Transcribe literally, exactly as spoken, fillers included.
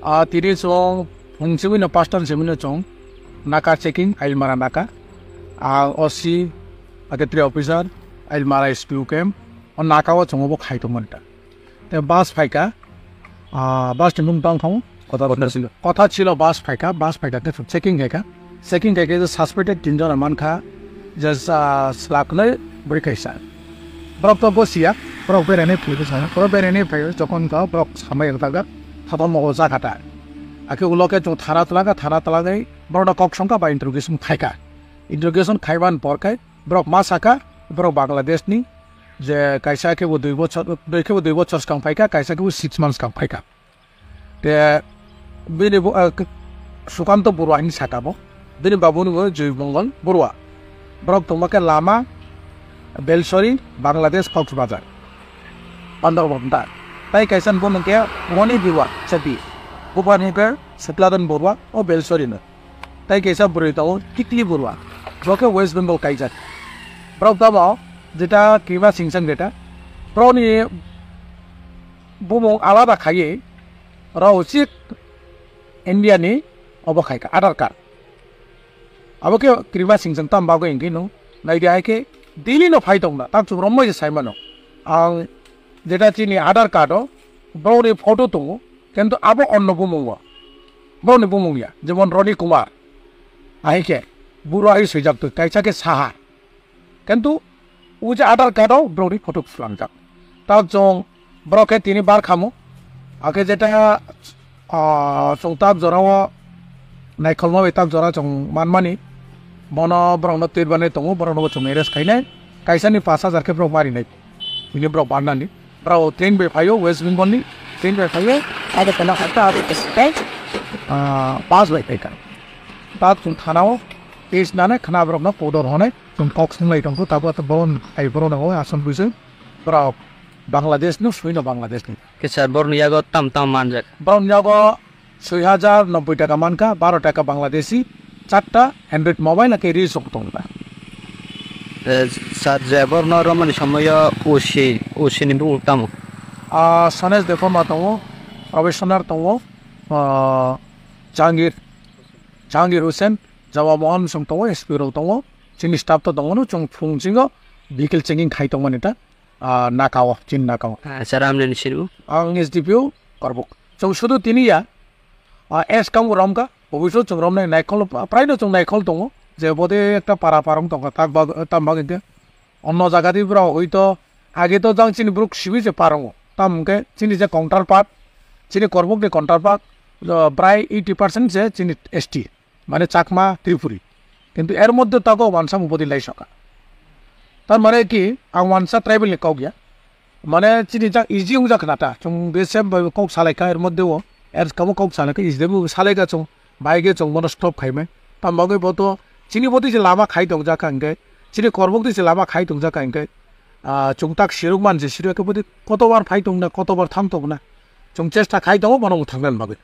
Ah, tini chwng phung simi no pastor simi no chwng naka checking Ailmara naka. Ah, O C, ake three officer, Ailmara S P O camp. O naka o chwng obo khai tongmani ta. Te bus phaika, ah, bus ni mung tang thang. Kotha Kotha chilo. Kotha chilo bus phaika, bus phaika te checking khaika. Checking khaika je suspected tin jona mankha, je, ah, slaknai bwrwi kaisa. Borok to bosiya, borok berani phaiwi sa, borok berani phaiwi jokon ka borok samai rok daga, thapa mogo jakata. Ake ulo ke chwng thana twlaka, thana twlagwi borok no kok songka ba interrogation khaika. Interrogation khaiban por khai borok ma saka, borok Bangladesh ni, je kaisa khe bo dui bochor, dui khe bo dui bochor swkang phaika, kaisa khe bo six months swkang phaika. Te bini bo, ah, k-, Sukanto Borua hinwi saka bo. Bini babu ni bo Joi Mongol Borua. Borok tongma khe lama Belsori, Bangladesh, Coxbazar. Pandor bo ta. Tai kaisa bo nungkhe Moni Borua, Chati. Bubar nungkhe Sutladon Borua, o Belsori no. Tai kaisa bwrwi tongo Tikli Borua, bo khe West Bengal kaijak. Borok tamo jeta Krima Singchang jeta, borokni bumung alada khaiwi rok uchik India ni obo khaika Aadhaar card. Abo khe Krima Singchang tam bagwi hwnkhe no naidi hai khe Delhi no phai tongna tak chwng rombai se sai mano. Ang jeta chini Aadhaar card o borokni photo tongo, kintu abo onno bumung o, borokni bumung ya, jemon Roni Kumar, ahai khe Borua hai swijak twi, kaisa khe Saha, kintu o je Aadhaar card o borokni photo phwlangjak. Tak chwng borok khe tini bar khamu, akhe jeta, ah, chwng tak jora o naikholma bai tak jora chwng manmani, bono borokno twirbanai tongo, borokno bo chwng arrest khainai, kaisa ni pash hajar khe borok marinai. Bini borok barnani. Borok train bai phaio, West Bengal ni train bai phaio. Ada kena kata, ada keskai. Ah, bus bai phaika. Tak chwng thana o case nanai khna borok no kodor honai. Chwng kok swng lai tongkho, tabuk ata bon ai borok no asam buising. Borok Bangladesh no, sui no Bangladesh ni. Kisa borok ni yago tam tam manjak. Borok ni yago soi hajar nobboi taka mankha, baro taka Bangladeshi, charta Android mobile ake reels rok tongo ta. Eh, sir, je borno romani somoyo O C, O C ni bumung tamo? Ah, Sonesh Debbarma tongo, Probationer tongo, ah, Jahangir, Jahangir Hussain, Jawab Mohan Song tongo, S P rok tongo, chini staff to tongo, no chwng phung chingo vehicle checking khai tongmani ta. Ah, naka o, chini naka o. Ah, sir, amni ni sinu? Ang S D P O Korbuk. Chwng sudu tini ya, ah, S kang rom ka, obiso chwng rom nai naikhol, prai no chwng naikhol tongo, je bode ekta para parong tongkha, tak bag, tam bag hwnkhe. Onno jaga di bro, hoi to, age to jang chini bruk sibi je parongo. Tam hwnkhe chini je counterpart, chini Korbuk ni counterpart, ah, prai eighty percent je chini S T. Mane Chakma, Tripuri. Kintu er moddhe tago wansa mubodi lai soka. Tar mane ki, ang wansa tribal ni kok ya. Mane chini jak easy wngjak khna ta. Chwng bese bai kok salai kha er moddhe o. Er kamo kok salai kha easy de bo salai kha chwng. Bai ge chwng bono stop khai mai. Tam bagwi bo to chini bodi je lama khai tong jak kha hwnkhe. Chini Korbuk di je lama khai tong jak kha hwnkhe. Ah, chwng tak siruk man je siruk khe bodi kotobar phai tong na, kotobar thang tong na. Chwng chesta khai tongo bono mwthang nani bagwi.